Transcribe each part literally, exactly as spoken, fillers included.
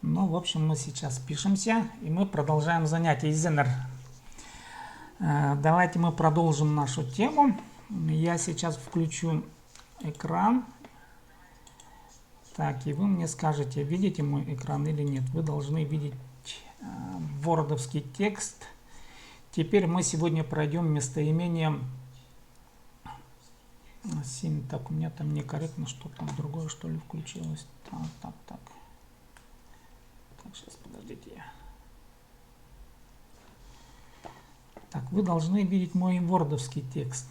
Ну, в общем, мы сейчас пишемся, и мы продолжаем занятие. Изеннер. Э, давайте мы продолжим нашу тему. Я сейчас включу экран. Так, и вы мне скажете, видите мой экран или нет. Вы должны видеть, э, вордовский текст. Теперь мы сегодня пройдём местоимение син. Так, у меня там некорректно, что там другое, что ли, включилось. Так, так, так. Так, сейчас, подождите. Так, вы должны видеть мой вордовский текст.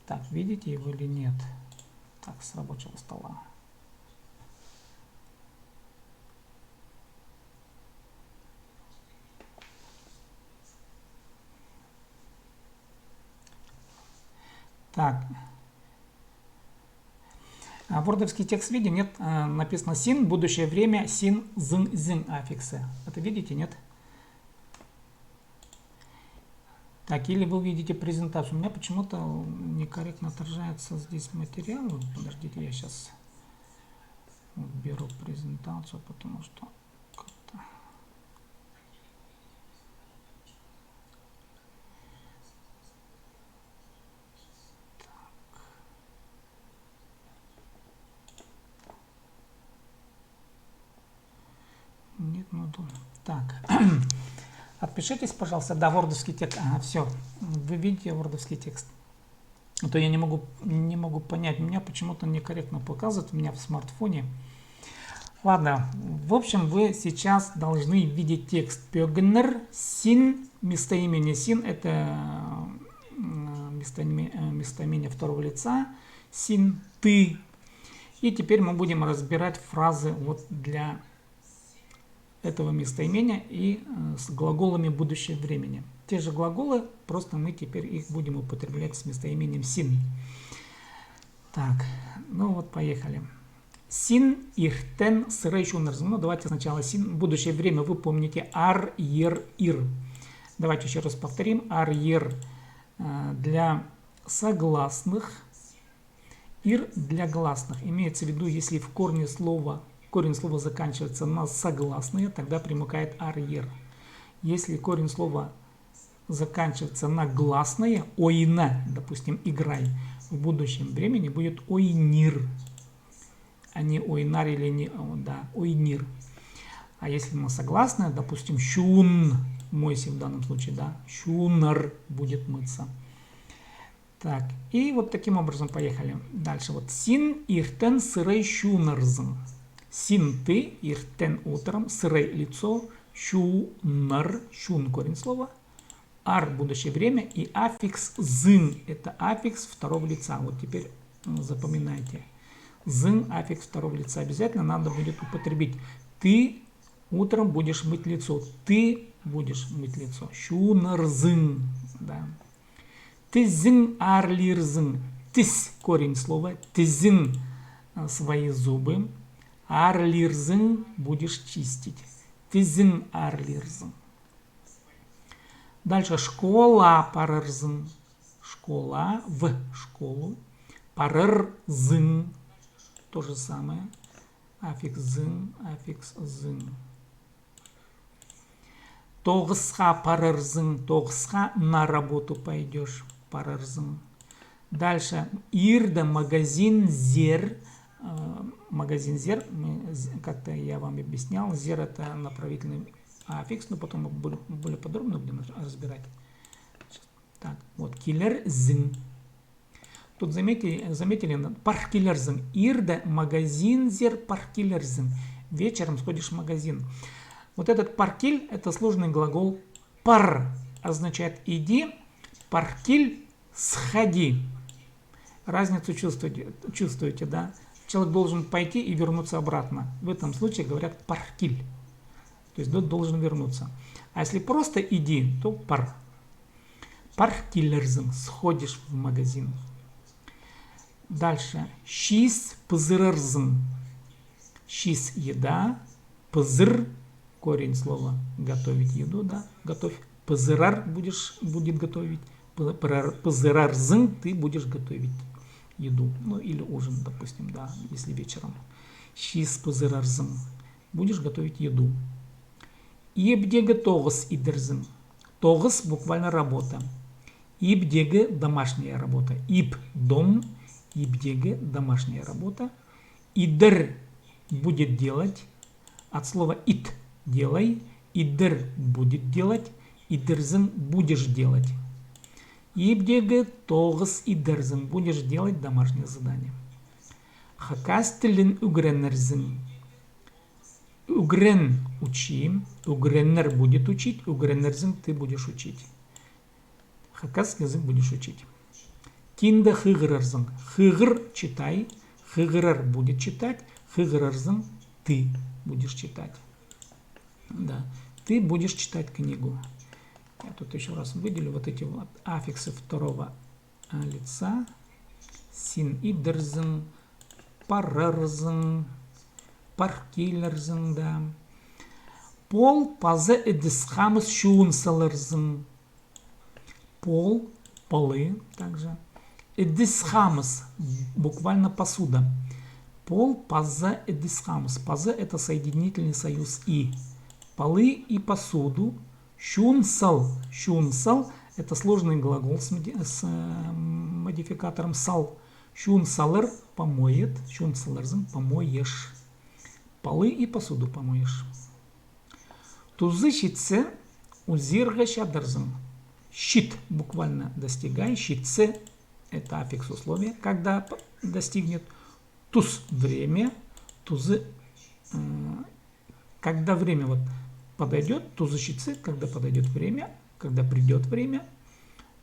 Так, видите его или нет? Так, с рабочего стола. Так. А, вордовский текст виден, нет? А, написано син, будущее время, син, зың, зің аффиксы. Это видите, нет? Так, или вы видите презентацию. У меня почему-то некорректно отражается здесь материал. Подождите, я сейчас уберу презентацию, потому что как-то... Так. Нет, ну да. Так. Отпишитесь, пожалуйста. Да, вордовский текст. Ага, всё. Вы видите вордовский текст? А то я не могу, не могу понять. У меня почему-то некорректно показывает, у меня в смартфоне. Ладно, в общем, вы сейчас должны видеть текст. Пӧгіннер, син, местоимение син, это, м, местоиме-, э, местоимение второго лица. Син, ты. И теперь мы будем разбирать фразы вот для этого местоимения и, э, с глаголами будущего времени. Те же глаголы, просто мы теперь их будем употреблять с местоимением син. Так, ну вот, поехали. Син иртен сырай чунарзың. Ну, давайте сначала син. Будущее время, вы помните, ар, йир, ир. Давайте ещё раз повторим. Ар, йир, э, для согласных. Ир для гласных. Имеется в виду, если в корне слова, корень слова заканчивается на согласные, тогда примыкает ар, йир. Если корень слова заканчивается на гласные, ойна, допустим, играй, в будущем времени будет ойнир, а не ойнар или не, о, да, ойнир. А если на согласные, допустим, чун, мойся в данном случае, да, чунар, будет мыться. Так, и вот таким образом поехали. Дальше вот. Син иртен сырай чунарзың. Син, ты, иртен, утром, сырай, лицо, чунар, чун, корень слова, ар, будущее время, и аффикс зың, это аффикс второго лица. Вот теперь, м, запоминайте. Зың, аффикс второго лица обязательно надо будет употребить. Ты утром будешь мыть лицо. Ты будешь мыть лицо. Чунарзың. Да. Тізің аарлирзың. Тіс, корень слова. Тізің, а, свои зубы. Аарлирзың, будешь чистить. Тізің аарлирзың. Дальше. Школаа парарзың. Школа, в школу. Парарзың. То же самое. Аффикс зың, аффикс зың. Тоғысха парарзың, тоғысха, на работу пойдёшь, парарзың. Дальше. Иирде магазинзер, э, магазинзер, мы з-, как-то я вам объяснял, зер — это направительный аффикс, но потом мы более, более подробно будем раз-, разбирать. Так, вот, килерзің. Тут заметили, заметили, пар килерзің. Иирде магазинзер, пар килерзің. Вечером сходишь в магазин. Вот этот пар кил — это сложный глагол. Пар означает иди, пар кил — сходи. Разницу чувствуете, чувствуете, да? Человек должен пойти и вернуться обратно. В этом случае говорят пар кил. То есть д-, должен вернуться. А если просто иди, то пар. Пар килерзің, сходишь в магазин. Дальше. Чиис пызырарзың. Чиис — еда, пызыр — корень слова готовить еду, да, готовь. Пызырар — будешь, будет готовить. Пы-, пырар-, пызырарзың — ты будешь готовить еду. Ну, или ужин, допустим, да, если вечером. Чиис пызырарзың. Будешь готовить еду. Ибдегі тоғыс идерзің. Тоғыс буквально работа. Ибдегі домашняя работа. Иб — дом, ибдегі домашняя работа. Идер — будет делать. От слова ид — делай. Идер — будет делать. Идерзің — будешь делать. Ибдегі тоғыс идерзің. Будешь делать домашнее задание. Хакас тілін ӱгренерзің. Ӱгрен — учи, ӱгренер — будет учить, ӱгренерзің — ты будешь учить. Хакас язык будешь учить. Кинде хығырарзың. Хығыр — читай, хығырар — будет читать, хығырарзың — ты будешь читать. Да, ты будешь читать книгу. Я тут ещё раз выделю вот эти вот аффиксы второго а, лица. Син идерзің, парарзың, пар килерзің, да. Пол паза ідіс-хамыс чуун саларзың. Пол, полы также. Ідіс-хамыс, буквально посуда. Пол паза ідіс-хамыс. Паза — это соединительный союз и. Полы и посуду. Чуун сал. Чуун сал — это сложный глагол с моди-, с, э, модификатором сал. Чуун салар — помоет. Чуун саларзың — помоешь. Полы и посуду помоешь. Тузы читсе, узирға чадарзың. Чит — буквально достигай. Читсе — это аффикс условия, когда п-, достигнет. Туз — время. Тузы, м, когда время вот подойдёт, тузы читсе — когда подойдёт время, когда придёт время.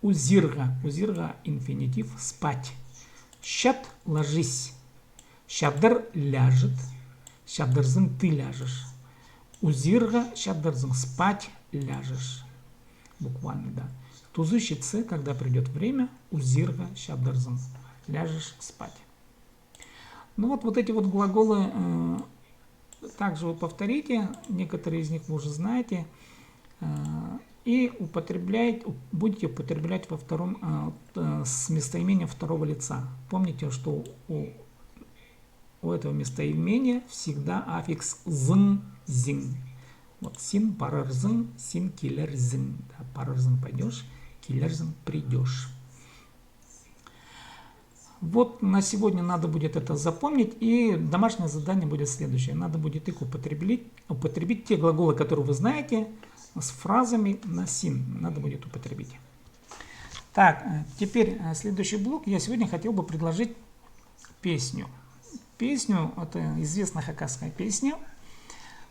Узирға, узирға — инфинитив, спать. Чат — ложись. Чадар — ляжет. Чадарзың — ты ляжешь. Узирға чадарзың — спать ляжешь. Буквально, да. Тузы читсе — когда придёт время, узирға чадарзың — ляжешь спать. Ну вот, вот эти вот глаголы, э, также вы повторите, некоторые из них вы уже знаете, э, и употребляет-, уп-, будете употреблять во втором, э, вот, э, с местоимением второго лица. Помните, что у, у этого местоимения всегда аффикс зың, зиң. Вот син парарзың, син килерзің. Да, парарзың — пойдёшь, килерзің — придёшь. Вот на сегодня надо будет это запомнить, и домашнее задание будет следующее. Надо будет их употребить, употребить те глаголы, которые вы знаете, с фразами на син. Надо будет употребить. Так, э, теперь, э, следующий блок. Я сегодня хотел бы предложить песню. Песню, это известная хакасская песня.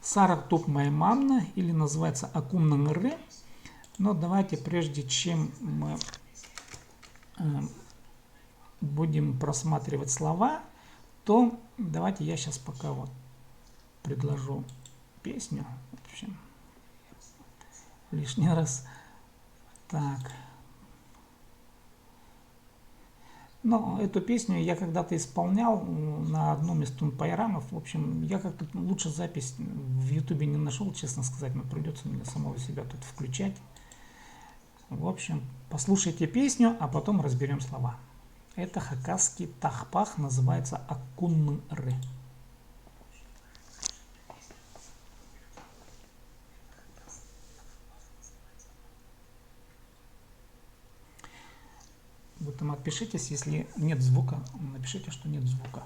«Сарығ тупмай мамны», или называется «Акунның ыры». Но давайте, прежде чем мы, э, будем просматривать слова, то давайте я щас пока вот предложу песню. В общем, лишний раз. Так. Но эту песню я когда-то исполнял, м, на одном из тун-пайрамов. В общем, я как-то лучше запись в Ютубе не нашёл, честно сказать, но придётся мне самого себя тут включать. В общем, послушайте песню, а потом разберём слова. Это хакасский тахпах, называется «Акунның ыры». Вы там отпишитесь, если нет звука, напишите, что нет звука.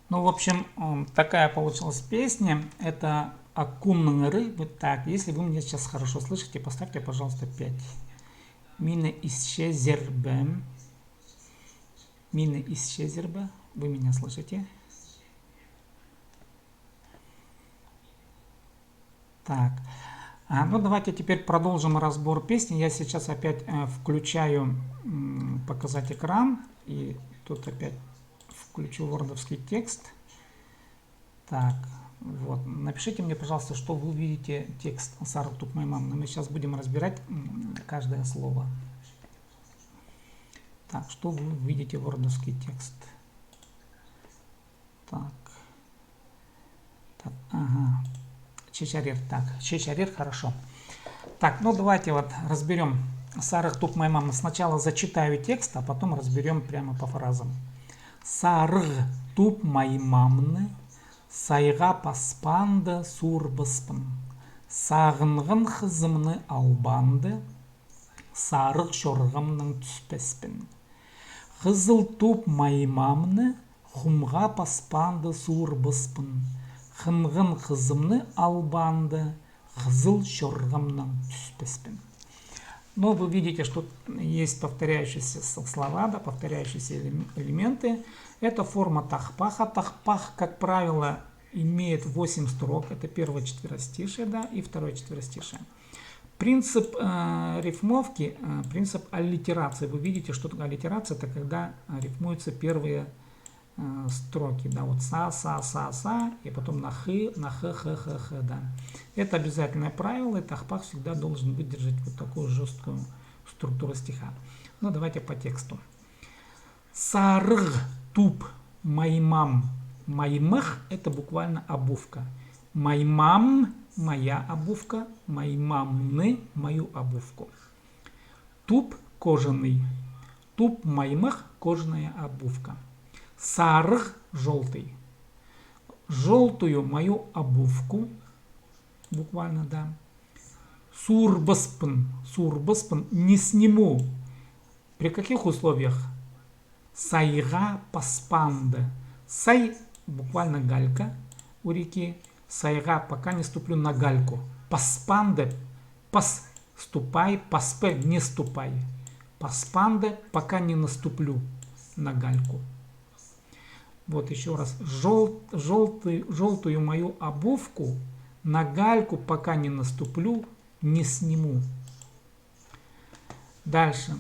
Ну, в общем, м, такая получилась песня. Это «Акунның ыры». Вот так. Если вы меня сейчас хорошо слышите, поставьте, пожалуйста, пять. Мині исчезер бе? Мині исчезер бе? Вы меня слышите? Так. А, ну, давайте теперь продолжим разбор песни. Я сейчас опять, э, включаю, м, показать экран. И тут опять включу вордовский текст. Так, вот. Напишите мне, пожалуйста, что вы видите текст «Сарығ туб май мамны». Мы сейчас будем разбирать, м, каждое слово. Так, что вы видите вордовский текст? Так. Так, ага. Чечарир, так. Чечарир, хорошо. Так, ну давайте вот разберём «Сарығ туб май мамны». Сначала зачитаю текст, а потом разберём прямо по фразам. «Сарығ туб май мамны, сайға паспаанда суурбаспын. Сағынған хызымны албаанда, сарығ чорғамнаң тӱспеспін. Хызыл туб май мамны, хумға паспаанда суурбаспын. Хынған хызымны албаанда, хызыл чорғамнаң тӱспеспін». Но вы видите, что есть повторяющиеся с- слова, да, повторяющиеся элем- элементы. Это форма тахпаха. Тахпах, как правило, имеет восемь строк. Это первое четверостишее, да, и второе четверостишее. Принцип, э, рифмовки, э, принцип аллитерации. Вы видите, что такое аллитерация? Это когда, э, рифмуются первые, э, строки, да, вот са, са, са, са, и потом на хы, на х, х, х, х, да. Это обязательное правило, и тахпах всегда должен выдержать вот такую жёсткую структуру стиха. Ну, давайте по тексту. Сарығ туб май мам. Маймах — это буквально обувка. Май мам — моя обувка. Май мамны — мою обувку. Туб — кожаный. Туб маймах — кожаная обувка. Сарығ — жёлтый. Жёлтую мою обувку. Буквально, да. Суурбаспын. Суурбаспын. Не сниму. При каких условиях? Сайға паспаанда. Сай — буквально галька у реки. Сайға — пока не ступлю на гальку. Паспаанда. Пас — ступай, паспы — не ступай. Паспаанда — пока не наступлю на гальку. Вот ещё раз. Жёл- жёлтый- жёлтую мою обувку, на гальку пока не наступлю, не сниму. Дальше.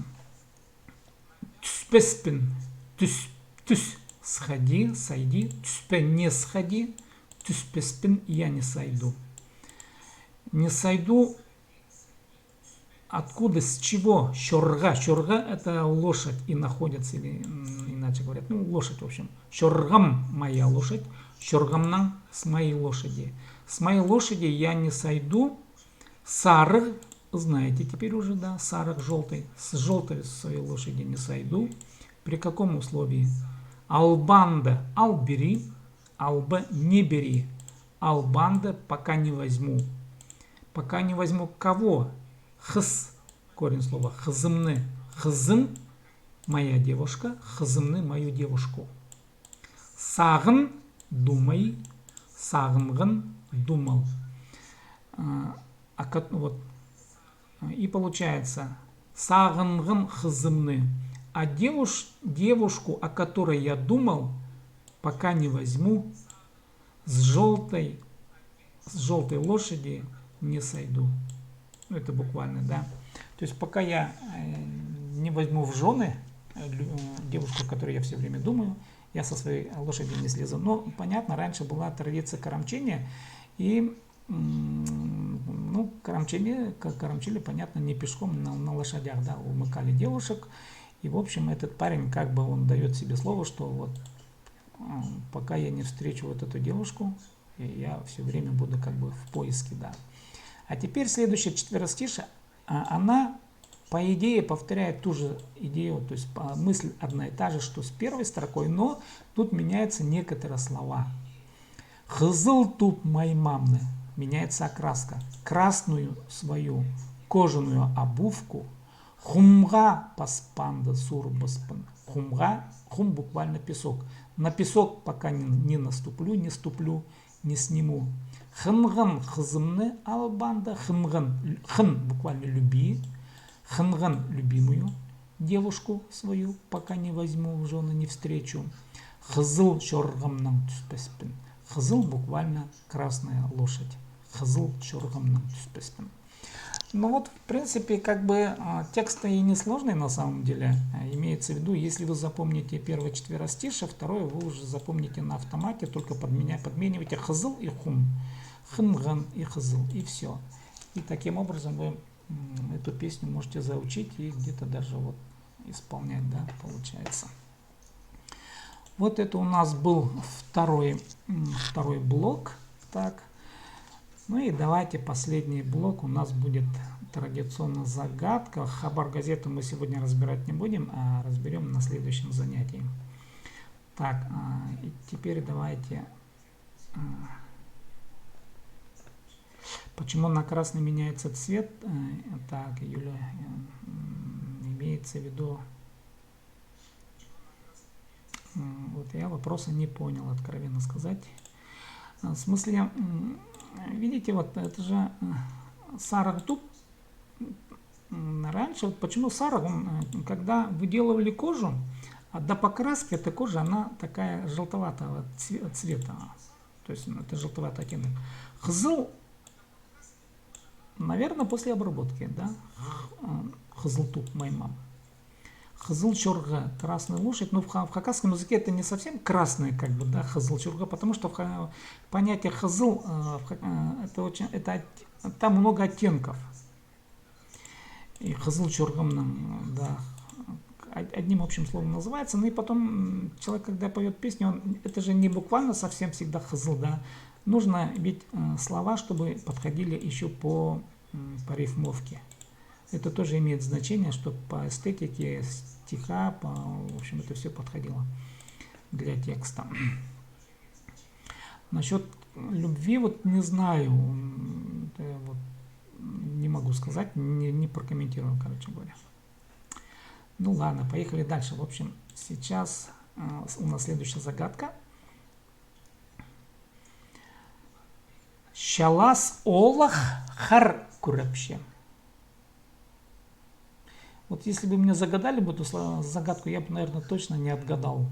Тӱспеспін. Тӱс- тӱс — сходи, сойди. Тӱспе — не сходи. Тӱспеспін — я не сойду. Не сойду. Откуда, с чего? Чорға. Чорға — это лошадь, и находится, или, м, иначе говорят, ну, лошадь, в общем. Чорғам — моя лошадь. Чорғамнаң — с моей лошади. С моей лошади я не сойду. Сарығ, знаете теперь уже, да, сарығ — жёлтый. С жёлтой своей лошади не сойду. При каком условии? Албаанда — албери. Алба — не бери. Албаанда — пока не возьму. Пока не возьму кого? Хыс. Корень слова — хызымны. Хызым — моя девушка. Хызымны — мою девушку. Сағын — думай. Сағынған — думал. А, а кат- вот. И получается, сағынған хызымны. А девуш- девушку, о которой я думал, пока не возьму, с жёлтой, с жёлтой лошади не сойду. Ну, это буквально, да. То есть пока я, э, не возьму в жёны, э, лю- э, девушку, о которой я всё время думаю, я со своей лошади не слезу. Но, понятно, раньше была традиция карамчения, и, м, ну, карамчили, ка- карамчили, понятно, не пешком, на, на лошадях, да, умыкали девушек. И, в общем, этот парень, как бы, он даёт себе слово, что вот, м, пока я не встречу вот эту девушку, и я всё время буду как бы в поиске, да. А теперь следующее четверостишее, а, она, по идее, повторяет ту же идею, то есть, а, мысль одна и та же, что с первой строкой, но тут меняются некоторые слова. Хызыл туб май мамны, меняется окраска. Красную свою кожаную обувку, Хумға паспаанды сурбаспын. Хумға, хум буквально песок. На песок пока не, не наступлю, не ступлю, не сниму. Хынған хызымны албаанды, хынған, хын буквально люби. Хынған любимую девушку свою пока не возьму в жены, не встречу. Хызыл чорғамнаң тӱспеспін. Хызыл буквально красная лошадь. Хызыл чорғамнаң тӱспеспін. Ну вот, в принципе, как бы текст и несложный на самом деле. Имеется в виду, если вы запомните первое четверостишее, второе вы уже запомните на автомате, только подменя-, подменивайте хызыл и хум. Хынған и хызыл, и все. И таким образом вы эту песню можете заучить и где-то даже вот исполнять, да, получается. Вот это у нас был второй, второй блок. Так. Ну и давайте последний блок. У нас будет традиционно загадка. Хабар газету мы сегодня разбирать не будем, а разберем на следующем занятии. Так, и теперь давайте. Почему на красный меняется цвет? Так, Юля, имеется в виду Вот я вопроса не понял, откровенно сказать. В смысле, видите, вот это же сарығ тӱп. Раньше, вот почему сарығ, он, когда выделывали кожу, а до покраски эта кожа, она такая желтоватого цвета. То есть это желтоватый оттенок. Хызыл Наверное, после обработки, да? Хызыл тӱп маймам. Хызыл чорға, красная лошадь. Ну, в хакасском языке это не совсем красное, как бы, да, хызыл чорға, потому что понятие хызыл, это очень, это, там много оттенков. И хызыл чорғамнаң, да, одним общим словом называется. Ну и потом человек, когда поет песню, он, это же не буквально совсем всегда хызыл, да. Нужно ведь слова, чтобы подходили еще по, по рифмовке. Это тоже имеет значение, чтобы по эстетике стиха, по, в общем, это все подходило для текста. Насчет любви, вот не знаю, вот, не могу сказать, не, не прокомментирую, короче говоря. Ну ладно, поехали дальше. В общем, сейчас у нас следующая загадка. Чалас оолах хар кӱрепче. Вот если бы мне загадали бы эту загадку, я бы, наверное, точно не отгадал.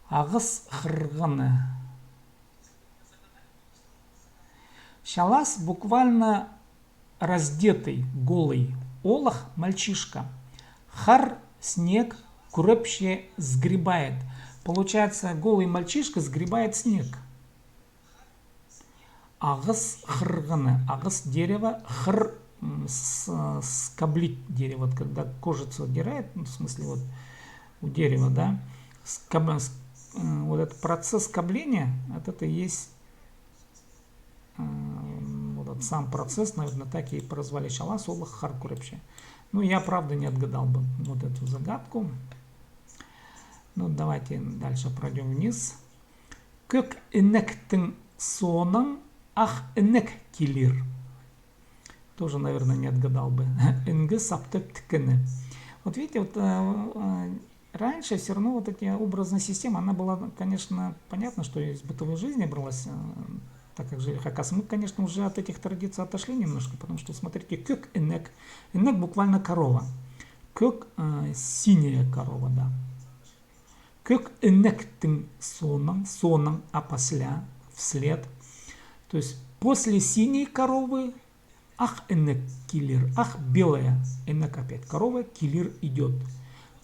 Ағас хырғаны. Чалас буквально раздетый, голый. Оолах — мальчишка. Хар — снег, кӱрепче — сгребает. Получается, голый мальчишка сгребает снег. Ағас хырғаны. Ағас — дерево, хыр — скоблить дерево. Вот когда кожицу отдирает, ну, в смысле, вот у дерева, да, скоб... вот этот процесс скобления, вот это есть Вот этот сам процесс, наверное, так и прозвали чалас оолах хар кӱрепче. Ну, я, правда, не отгадал бы вот эту загадку. Ну, давайте дальше пройдём вниз. Кӧк інектің соонаң ах інек килир. Тоже, наверное, не отгадал бы. Інге саптап тіккені. Вот видите, вот Раньше всё равно вот эта образная система, она была, конечно, понятно, что из бытовой жизни бралась, так как жили хакасы. Мы, конечно, уже от этих традиций отошли немножко, потому что, смотрите, кӧк інек. Інек буквально корова. Кӧк, синяя корова, да. Кӧк інектің соонаң, соонаң, опосля, вслед. То есть после синей коровы ах інек килир, ах, белая. Інек опять корова, килир — идёт.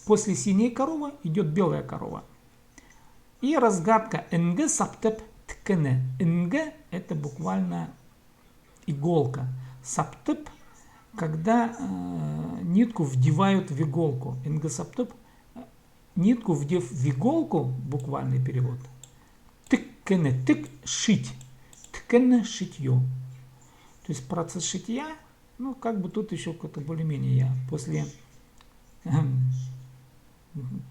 После синей коровы идёт белая корова. И разгадка: інге саптап тіккені. Інге — это буквально иголка. Саптап, когда нитку вдевают в иголку. Інге саптап, нитку вдев в иголку, буквальный перевод. Тіккені, тік — шить. Тіккені — шитьё. То есть процесс шитья, ну, как бы тут ещё как-то более-менее я. После,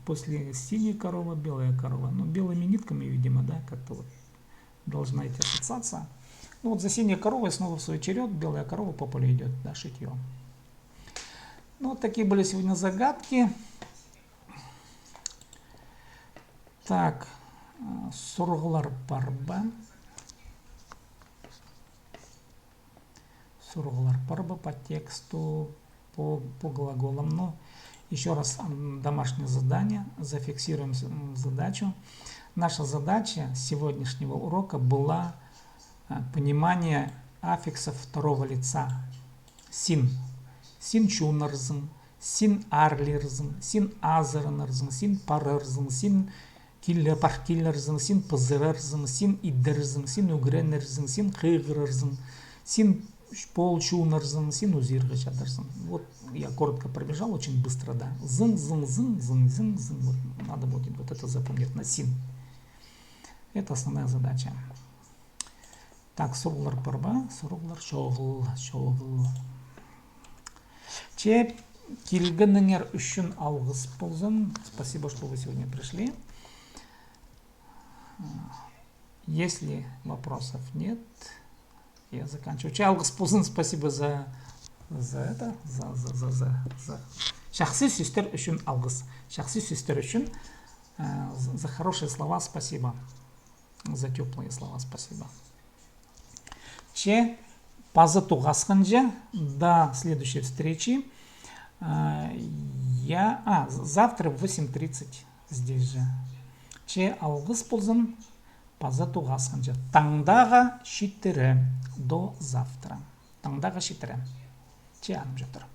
после синей коровы белая корова. Ну, белыми нитками, видимо, да, как-то вот должна идти ассоциация. Ну, вот за синей коровой снова в свой черед белая корова по полю идёт, да, шитьё. Ну, вот такие были сегодня загадки. Так, сурығлар пар ба? Сурығлар пар ба по тексту, по, по глаголам? Ну, ещё раз, м, домашнее задание. Зафиксируем с-, м, задачу. Наша задача сегодняшнего урока была, э, понимание аффиксов второго лица. Син. Син чуунарзың, син аарлирзың, син азыранарзың, син парарзың, син киле-, пар килерзің, син пызырарзың, син идерзің, син ӱгренерзің, син хығырарзың, син пол чуунарзың, син узирға чадарзың. Вот я коротко пробежал, очень быстро, да. Зың, зың, зың, зың, зың, зың. Вот надо будет вот это запомнить на син. Это основная задача. Так, сурығлар пар ба? Сурығлар чоғыл, чоғыл. Че, килгеніңер ӱчӱн алғыс ползын. Спасибо, что вы сегодня пришли. Если вопросов нет, я заканчиваю. Че, алғыс ползын, спасибо за, за это, за, за, за, за, за. Чахсы сӧстер ӱчӱн алғыс. Чахсы сӧстер ӱчӱн, э, за, за хорошие слова спасибо. За тёплые слова спасибо. Че, паза тоғасханҷа, до следующей встречи. А, я, а, з-, завтра в восемь тридцать здесь же. Че, алғыс ползын, паза тоғасханҷа. Таңдағы читіре. До завтра. Таңдағы читіре. Че, анымҷохтар.